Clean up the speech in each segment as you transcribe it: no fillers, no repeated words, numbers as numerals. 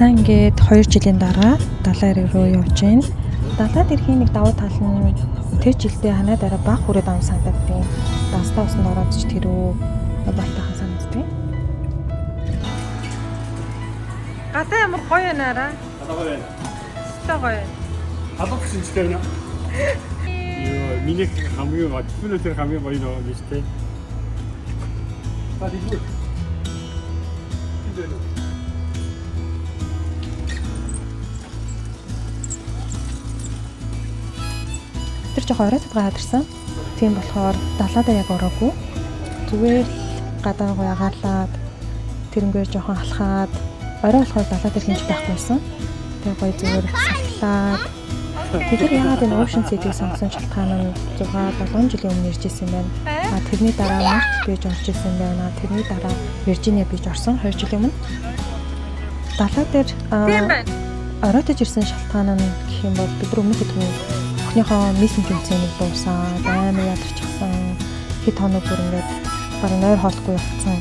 За, ингээд 2 жилийн дараа далайн эрэг рүү явж байна. Далайн эргийн нэг давуу тал нь тэр жилдээ ханаад арай бага хүрээд ам санагддیں۔ Данстай усанд ороод ч тэр үү байтахан санагддیں۔ Гадаа ямар гоё байна араа. Гадаа гоё байна. Өстой гоё. Халуун шинжтэй байна. Йоо, миний хамгийн гоё. Тэр хамгийн гоё нөө гэж тэ. Та тийш үү? Энд байна уу? Тэр жоохон орой цадгаа хадарсан. Тийм болохоор далаадаа яг ороогүй. Зүгээр л гадаа гоё агаарлаад тэрнгээр жоохон алхаад орой болохоор далаа дээр хинж байхгүйсэн. Тэгээ гоё зүгээр салхилаад. Бид нар яагаад энэ Ocean City-г сонгосон шалтгаан нь 6 7 жилийн өмнө ирж исэн юм байна. А тэрний дараа Myrtle Beach орж исэн байна. Тэрний дараа Virginia Beach орсон 2 жилийн өмнө. Далаа дээр оройтож ирсэн шалтгаан нь гэх юм бол бид нар өмнөх өдрийн охиныхоо миссинг тэмцээнийг дуусаад амар ядарчихсан, хэд хоног бүр ингээд бараг нойр хоолгүй явцсан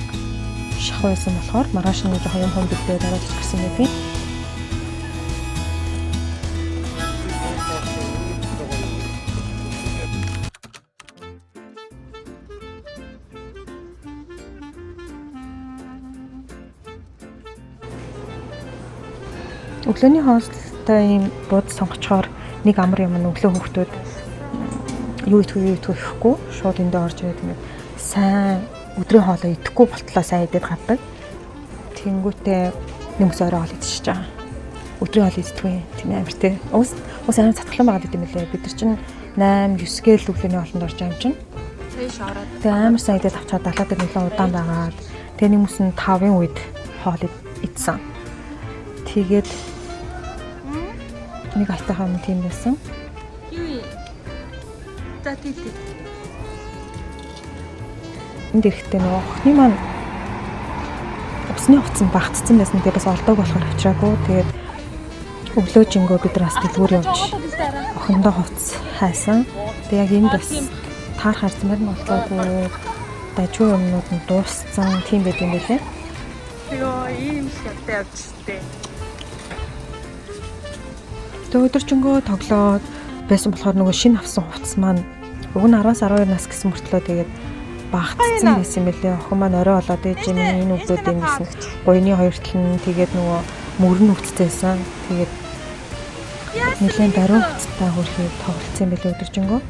шах байсан болохоор маргааш нь жоохон юм хом бэлдээд оройтож гарсан байдаг. Өглөөний хоолтой ийм бууд сонгочхоор нэг амар юм нь өглөө хүүхдүүд юу идэх үү, юу идэх үү гэхгүй шууд эндээ орж ирээд ингээд сайн өдрийн хоолоо идэхгүй болтлоо сайн идээд гардаг. Тэнгүүтээ нэмс орой хоол идчихэж байгаа. Өдрийн хоол иддэггүй. Тийм амар те. Ус ус амар цатглан байгаа гэдэг юм лээ. Бид нар чинь 8 9 гээл өглөөний хоолнд орж байгаа юм чинь. Цааш ороод. Тэгээ амар сайн идээд авчаад далаа дээр нэлээд удаан байгаад тэгээ нэмс нь 5-ын үед хоол идсэн. Тэгээд нэг айтайхан юм тийм байсан. Юу юм? За, тий тий. Энд ирэхдээ нөгөө охины маань усны хувцас нь багтцсан байсан. Тэгээ бас олдог болохоор авчраагүй. Тэгээд өглөө жингөө бид нар бас дэлгүүр явж охиндоо хувцас хайсан. Тэгээ яг энд бас таарах арзмаар нь олдоогүй. Дажгүй юмнууд нь дууссан тийм байт юм байлээ. Йоо, ийм шаттай явчихтээ. Тэгээ өдөржингөө тоглоод байсан болохоор нөгөө шинэ авсан хувцас маань уг нь 10-аас 12 нас гэсэн мөртлөө тэгээд багтцсан байсан юм байлээ. Охин маань орой болоод ээж минь энэ өглөөд юм гэсэн. Гуйны хоёр тал нь тэгээд нөгөө мөр нь өвдсөн. Тэгээд нэлээд даруй хувцастай хөрхийг тоглолцсон юм байлээ өдөржингөө.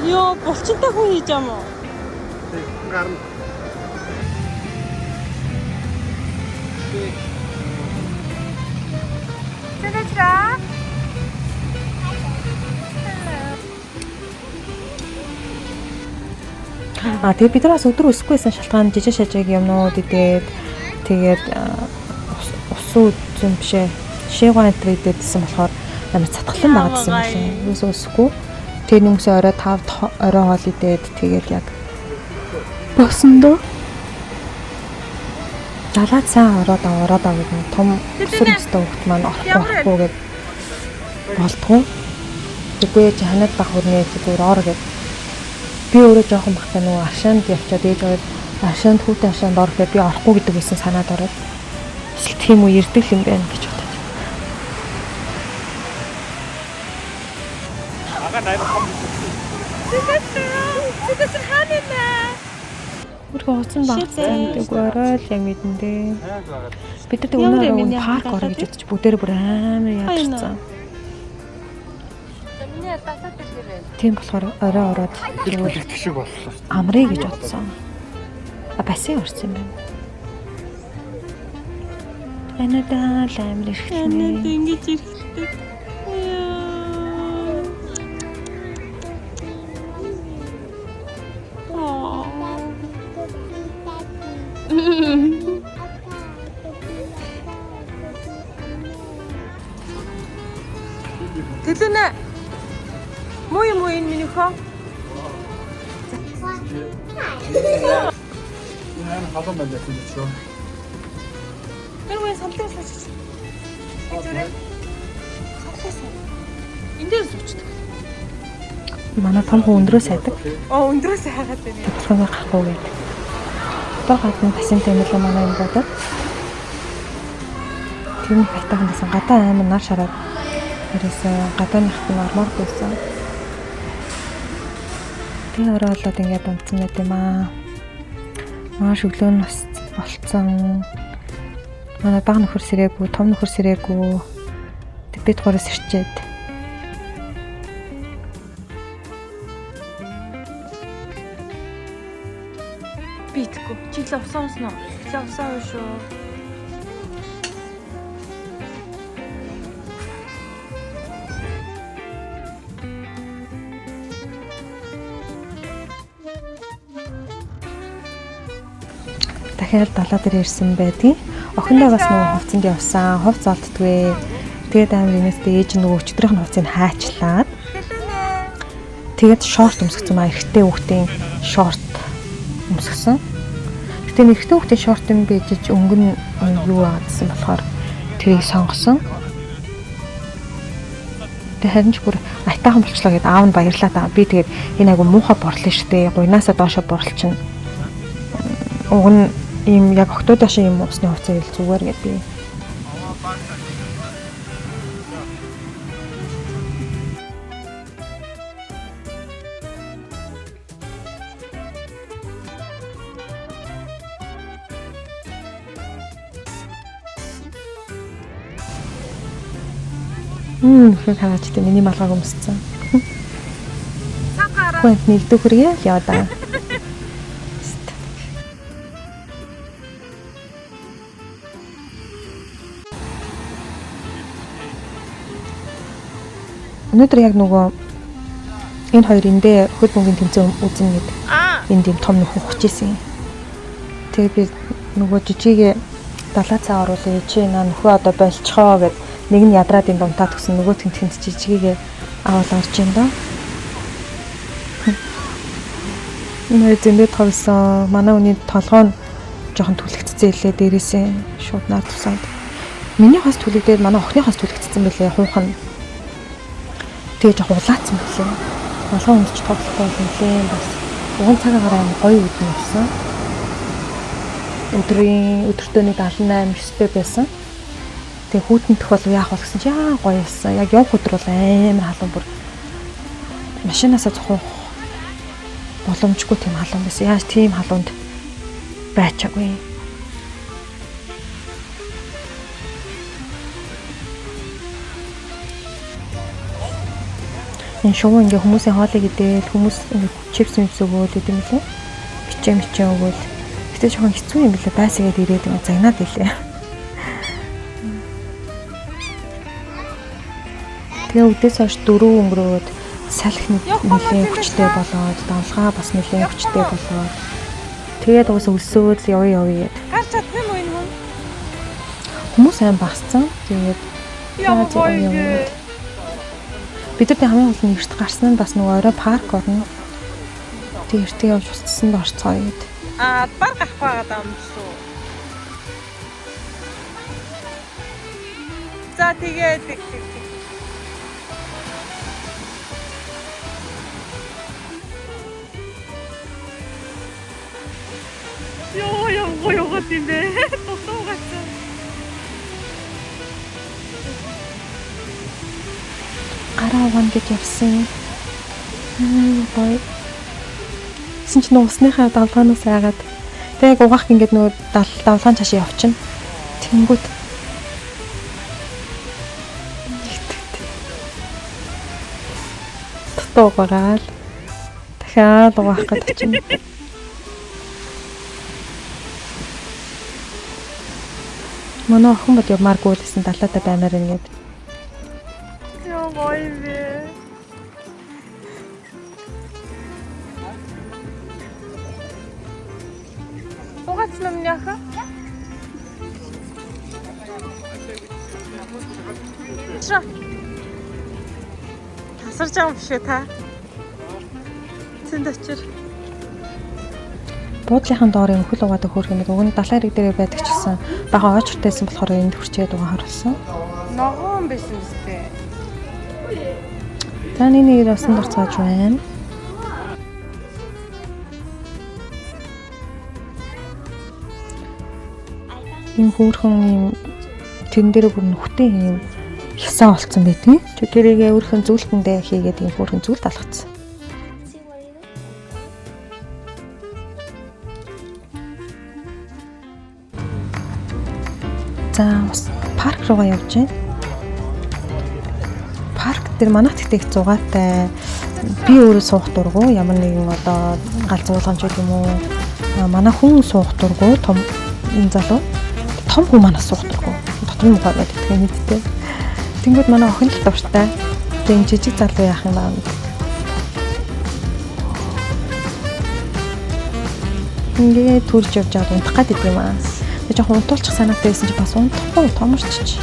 Йоо, булчинтай хүн хийж юм уу? Гарна. Цэдэчра. А тэгээ бид нар бас өдөр өсөхгүйсэн шалтгаан жижиг шажиг юмнууд идээд тэгээд усан үзэн бишээ шийгуан энэ идээдсэн болохоор амар цатгалан байгаадсан юм лээ. Юусоо өсөхгүй. Тэгээ нэмсээ орой 5 орой хоол идээд тэгээд яг босон дөө. Далаад сайн ороод аа ороод аа гэдэг нь том өсөр өстэй хөлт маань орохгүй орохгүй гэд болтгоо. Тэггүй чи ханаад баг хүрнэ чи зүгээр ор гэд. Би өөрөө жоохон бахтаа нөгөө аршаанд явчаад ээж аваад аршаанд хүүтэн аршаанд ор гэхэд би орохгүй гэдэг байсан санаад ороод эсвэл тийм үү ирдэг юм байна гэж бодож. Агаа найр хам. Цэдэчра хаана нэ? Өөрхөн хуцсан багцсан гэдэг орой л яг мэдэн дээ. Хайг байгаа. Бид нар Ямар өнөө юм орой миний парк далаа орё гэж дээр? бодож бүгдээрээ бүр амар ядарсан. За, миний далаа дээр хэр байна? Тийм болохоор орой ороод Тэр бүлэгдэх шиг боллоо. амрыг гэж бодсон. А бассейн орсон юм байна. Анадаа л амар Анад эрхтнэ. ингэж ирэхтэй. Яа. Аа. Төлөнө. Муу юм уу энэ миний хөө? Энэ амар халуун байна яг юм шүү. Тэр үе самлаг суучих. Зүрээ. Далаас. Энэ дээр суучдаг. Манай том хүн өндрөөс хайдаг. Оо, өндрөөс хайгаад байна. Тодорхой гарахгүй гэдэг. Одоо гадна пассивтай юм лээ манай энэ бодод. Тэр нэг хайтаахан байсан. Гадаа амар нар шараад ерөөсөө гадааных нь ормоор байсан. Би орой болоод ингээд унтсан байт юм аа. Маш өглөө нь бас болцсон. Манай бага нөхөр сэрээгүй, том нөхөр сэрээгүй. Тэг бид гураас ирчээд. Би идэхгүй. Чи л усан усан уу? Чи усан уу шүү. Дахиад далаа дээр ирсэн байдгийн. Охиндоо бас нөгөө хувцсанд явсан. Хувц олддгүй. Тэгээд амар инээстэй ээж нь нөгөө өчтөрийнх нь хувцсыг хаачлаад. Тэгээд шорт өмсгсөн маа эрэгтэй хүүхдийн шорт өмсгсөн. Гэтэ нэг эрэгтэй хүүхдийн шорт юм бийжиж өнгө нь юу аадсан болохоор тэрийг сонгосон. Тэг харин ч бүр айтаахан болчлоо гэд аав нь баярлаа та. Би тэгээд энэ айгу муухай борлоо штэ. Гуйнаасаа доошо борлчин. Уг нь ийм яг октоудаа шиг юм усны хувцас ийл зүгээр гэд би. Нөхрийг хараач тэ миний малгайг өмссөн. Хүнд нэгдүг хүргээ л яваа. Өнөөдөр яг нөгөө энэ хоёр эндээ хөл бөмбөгийн тэмцээн үзнэ гэд энд юм том нөхөн ухчихсэн. Тэгээ би нөгөө жижигээ далаа цаа оруулъя чи наа нөхөө одоо болчихоо гэд нэг нь ядраад энд унтаад өгсөн нөгөөх нь тэнд жижигээ аваад орж ин доо. Энэ зөндөө товсон. Манай хүний толгой нь жоохон түлэгдсэн илээ дээрээсээ шууд наар тусаад. Миний хос түлэгдээд манай охины хос түлэгдсэн байлээ хуухан. Тэгээ жоохон улаацсан байлээ. Малгай өмсч тоглохгүй бол нэлээ бас. Уган цаг агаар амар гоё үднэ явсан. Өдөртөө нэг 78 9-тэй байсан. Тэгээ хүүтэнтэх бол яах бол гэсэн чи яа гоё болсон. Яг явах өдөр бол амар халуун бүр машинаасаа цохох боломжгүй тийм халуун байсан. Яаж тийм халуунд байчаагүй. Энэ шувуу ингээ хүмүүсийн хоолыг идэл хүмүүс ингээ чипс мипс өгөөл гэдэг юм лээ. Бичээ мичээ өгөөл. Гэтэ жоохон хэцүү юм билээ. Байсгээд ирээд ингээ загнаад илээ. Тэгээ үдээс хойш 4 өнгөрөөд салхи нэлээд хүчтэй болоод давлгаа бас нэлээд хүчтэй болоод тэгээд угсаа өлсөөд явъя явъя гэд. Гарч чадах юм уу энэ хүн? Хүмүүс сайн багцсан. Тэгээд Ямар гоё юм бэ? Бид нар хамгийн гол нь эрт гарсан нь бас нөгөө орой парк орно. Тэг эрт явж устсанд орцгоё гэд. Аа, бар гарахгүй байгаа юм шүү. За тэгээд тэг. Йоо, ёо, ёо тийм бэ. Тусуу гацсан. Гараа угаана гэж явсан. Гоё. Тэсэн чинь усныхаа давлгаанаас айгаад тэг яг угаах ингээд нөгөө давлгаан цаашаа явчихна. Тэнгүүт дутуу угаагаал дахиад угаах гээд очино. Манай охин бол явмааргүй л гэсэн далаатай баймаар ингээд. Яа гоё бэ. Угаац ном яха? Чра. Тасарч байгаа юм биш үү та? Цэнд очир. Буудлынхан доор юм хөл угаадаг хөөрхөн мэт уг нь далайн хэрэг дээр байдаг ч гэсэн бага очиртайсан болохоор энд хүрчээд угаахаар болсон. Ногоон байсан биз дээ. За нэг нэгээр усан дурцгааж байна. Ийм хөөрхөн ийм тэрэн дээр бүр нүхтэй ийм хясаа олцсон байдгийг. Тэрийг өөрхөн зүйлтэндээ хийгээд ийм хөөрхөн зүйлт алгацсан. За бас парк руугаа явж байна. Парк дээр манайх тэгтээ их зугаатай. Би өөрөө суух дургу ямар нэгэн одоо гал зуулгамж гэдэг юм уу. Манай хүн суух дургу том энэ залуу том хүн манаас суух дургу. Дотор нь мухай байдаг тийм мэдтэй. Тэнгүүд манай охин л дуртай. Тэгээ энэ жижиг залуу яах юм аа гэдэг. Ингээд төрж явж байгаад унтах гээд идэв юм аа. Тэгээ жоохон унтуулчих санаатай байсан чи бас унтахгүй томорчч.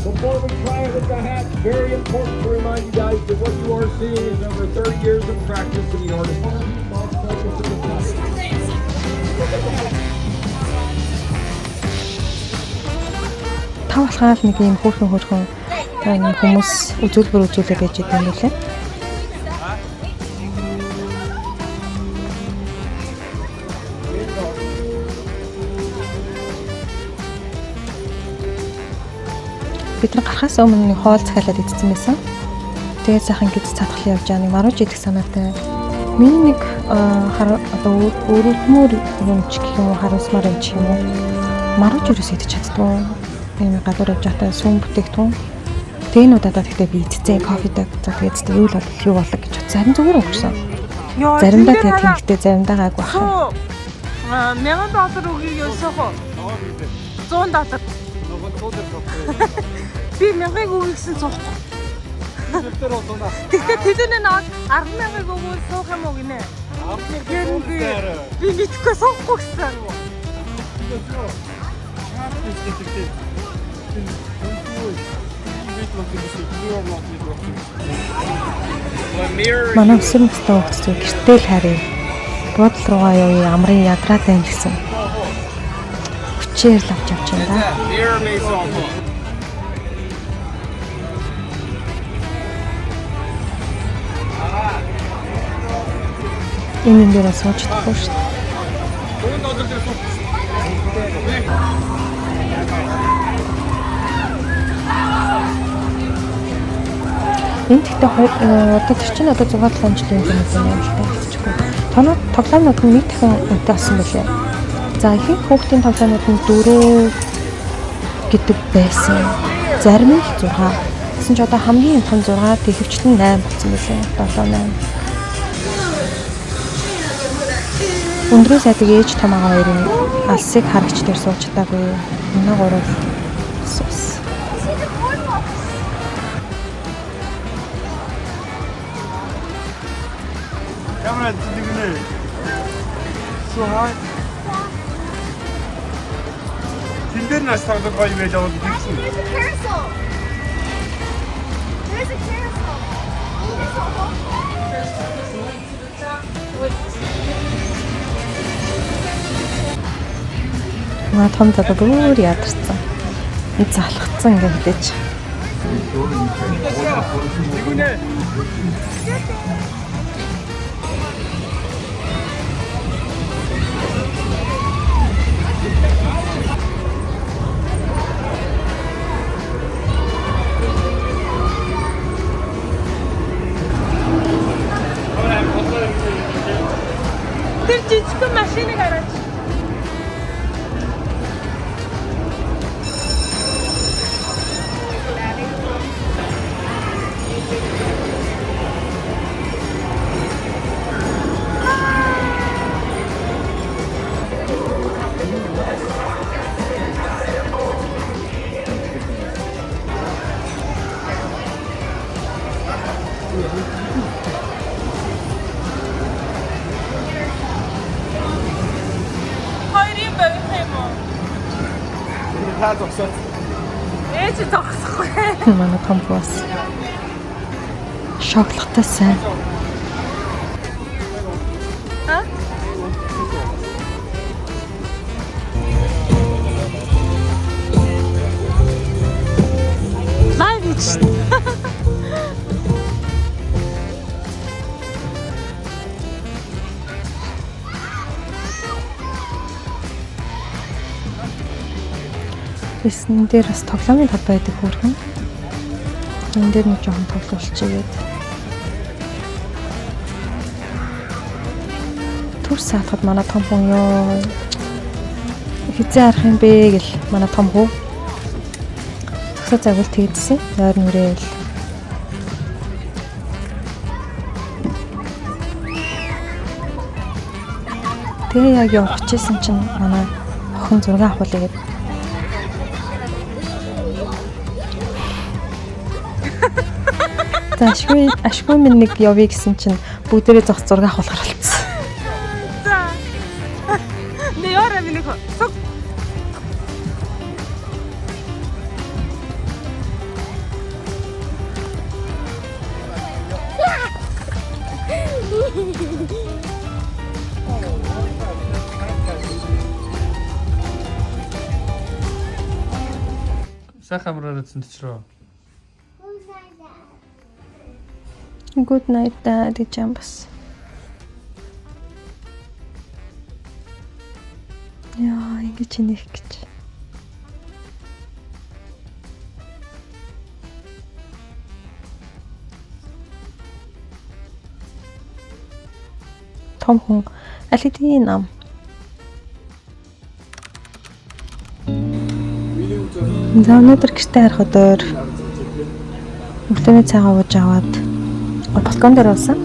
Before we try it with the hat, very important to remind you guys that what you are seeing is over 30 years of practice in the art of Тав алхаал нэг юм хөөрхөн хөөрхөн хүмүүс үзүүлбэр үзүүлээ байж идэв юм лээ. Бид нар гарахаас өмнө нэг хоол захиалаад идсэн байсан. Тэгээд сайхан гиз цадхал явж байгаа нэг марууж идэх санаатай. Миний нэг одоо өрөвдмөр юм ч гэх юм уу, харуулсмаар юм ч юм уу. Марууж юус идэж чаддгүй. Ийм гадуур явж байхдаа сүүн бүтээгдэхүүн. Тэгээ энэ удаадаа гэхдээ би идсэн кофетэй. За тэгээд зэ юу л бол юу болоо гэж бодсон. Харин зүгээр өнгөрсөн. Заримдаа тэгээд тэнхтэй, заримдаа гайгүй байх. $1000 өгье юу суух уу? $100. Би 1000-ыг өгье гэсэн суухгүй. Тэгтээ төлөөнөө наваад 10,000-ыг өгвөл суух юм уу гинэ? Би мэдэхгүй суухгүй гэсэн. Манай өсвөр настай хүүхд зүг гэртээ л харъя. Буудлын руугаа явъя, амрын ядраад байна гэсэн. Хүчээр л авч явж байна да. Энэ юм дээр сууж чадахгүй шүү дээ. Энэ тэгтээ одоо тэр чинь одоо 6-7 жилийн юм байна л та хэлчихгүй. Тоноо тоглоомнууд нь нэг дахин үнэтэй болсон байлээ. За ихэнх хүүхдийн тоглоомнууд нь 4 гэдэг байсан. Зарим нь 6. Тэгсэн чи одоо хамгийн том 6, тэг хөвчлэн 8 болсон байлээ. 7 8. Өндрөөс айдаг ээж том агаа хоёрын алсыг харагч дээр сууж чадаагүй. Манай гурав сус. Камера зүгнэ. So high. Тэн дээр нас тоглох гоё байж байгаа гэсэн. There's a carousel. There's a carousel. Манай том залуу бүр ядарсан. Залхацсан ингэ хэлээч. Тэр жижигхэн машиныг хараач. Хоёрын богино юм уу? Та зогсоод. Ээж зогсохгүй. Манай том хүү бас шоклохтой сайн. А? Live хийж шин. Тэсэн дээр бас тоглоомын талбай байдаг хөөрхөн. Энэ дээр нэг жоохон тоглуулчихгээд. Төр саатахад манай том хүн ёо. Хизээ арах юм бэ гэл манай том хүү. Зогсоо загвал тэгдсэн. Нойр нүрээл. Тэгээ яг явах гэжсэн чинь манай охин зураг авахулъя гэд. За ашгүй минь нэг явъя гэсэн чинь бүгдээрээ зогс зураг авахулахар болцсон. За. Нэ яараа миний хөө. Суг. Сайхан амраарай зэнтчрөө. Good night dad гэж юм бас. Яа, ингэж инех гэж. Том хүн аль хэдийн нам. За өнөөдөр гэртээ харах өдөр өглөөний цайгаа ууж аваад балкон дээр болсон.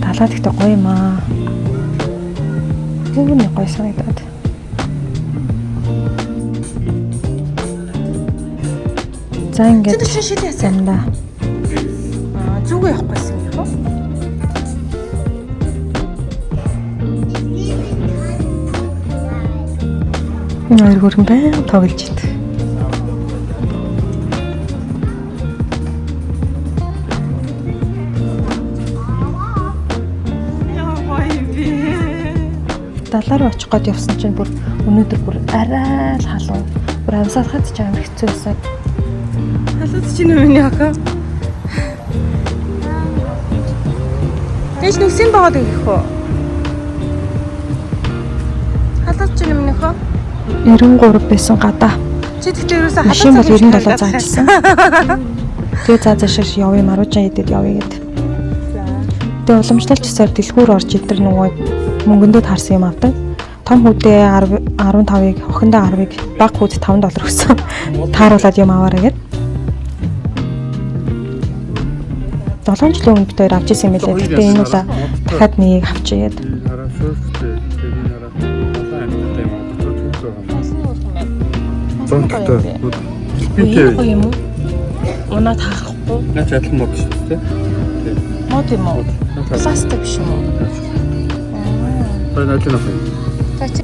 Далаа гэхдээ гоё юм аа. Юу нэг гоё санагдаад. За ингээд Чи шил яасан? замдаа. Аа, зүгөө явахгүйсэн юм яах вэ? Энэ хоёр хөргөн байнга тоглож идэг. Яа гоё юм бэ. Далаа руу очих гээд явсан чинь бүр өнөөдөр бүр арай л халуун. Бүр амьсгалахад ч амар хэцүү байсан. Халууд чи нэ миний охин. Тэш нүсийн богод гэх үү? Халууд чи нэ миний охин. 93 байсан гадаа. Чи тэгтээ ерөөсөө Машин бол халуун 97 заажсан. Тэгээ заа заашаа явъя маружан идэд явъя гэд. За. Тэгээ уламжлалт ёсоор дэлгүүр орж идэр нөгөө мөнгөндөө таарсан юм авдаг. Том хүүдээ 10 15-ыг, охиндоо 10-ыг, бага хүүд 5 доллар өгсөн. Тааруулаад юм аваарай гэд. 7 жилийн өмнө бид хоёр авч исэн юм билээ. Гэтэ энэ удаа дахиад нэгийг авчигээд. Хараа шүүртэй. Тэгээд энэ хараа улаан амьттай юм аа. Дотор түүх байгаа юм. Зонттой. Энэ гоё юм уу? Унаад харахгүй. Наач адилхан мод шүү дээ. Мод юм уу? Пластик биш юм уу? Та наалын ах юм. За чи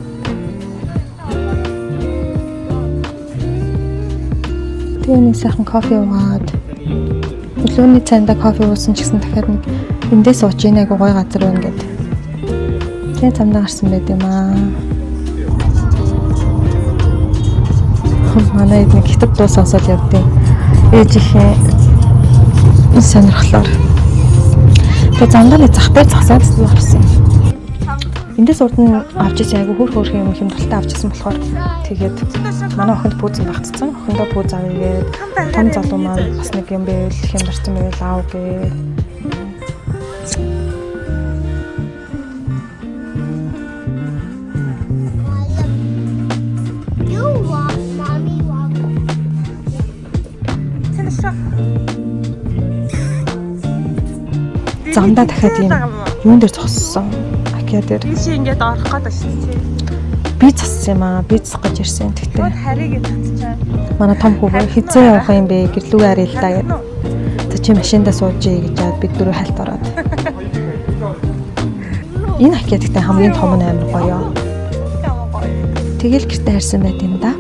Тэгээ нэг сайхан кофе уугаад өглөөний цайндаа кофе уусан ч гэсэн дахиад нэг эндээс ууч ийн айгу гоё газар байна гэд. Тэгээ замдаа гарсан байт юм аа. Манай эд нэг хятад дуу сонсоод явдیں۔ Ээжийнхээ сонирхлоор. Тэгээ замдаа нэг зах дээр зогсоод гарсан. Эндээс урд нь авч ирсэн айгу хөөр хөөрхөн юм хямдралтай авч ирсэн болохоор тэгээд манай охинд пүүзэн багтцсан. Охиндоо пүүз авъя гээд том залуу маань бас нэг юм байвал хямдарсан байвал аав гээд. You walk, mommy walk. чи Замдаа дахиад юм юун дээр зогссон. Акиа дээр Тийш ингээд орох гээд байна шүү дээ. би зассан юм аа. Би засах гэж ирсэн. Тэгтээ Шууд харийг татчаа. манай том хүүгээ хизээ явах юм бэ? Гэрлүүгээ арил л да гэд. За чи машиндаа сууж ий гэж яад бид дөрөв хальт ороод. Энэ акиа тэгтээ хамгийн том нь амар гоё. Ямар гоё. Тэгэл гэртээ харсан байт юм да.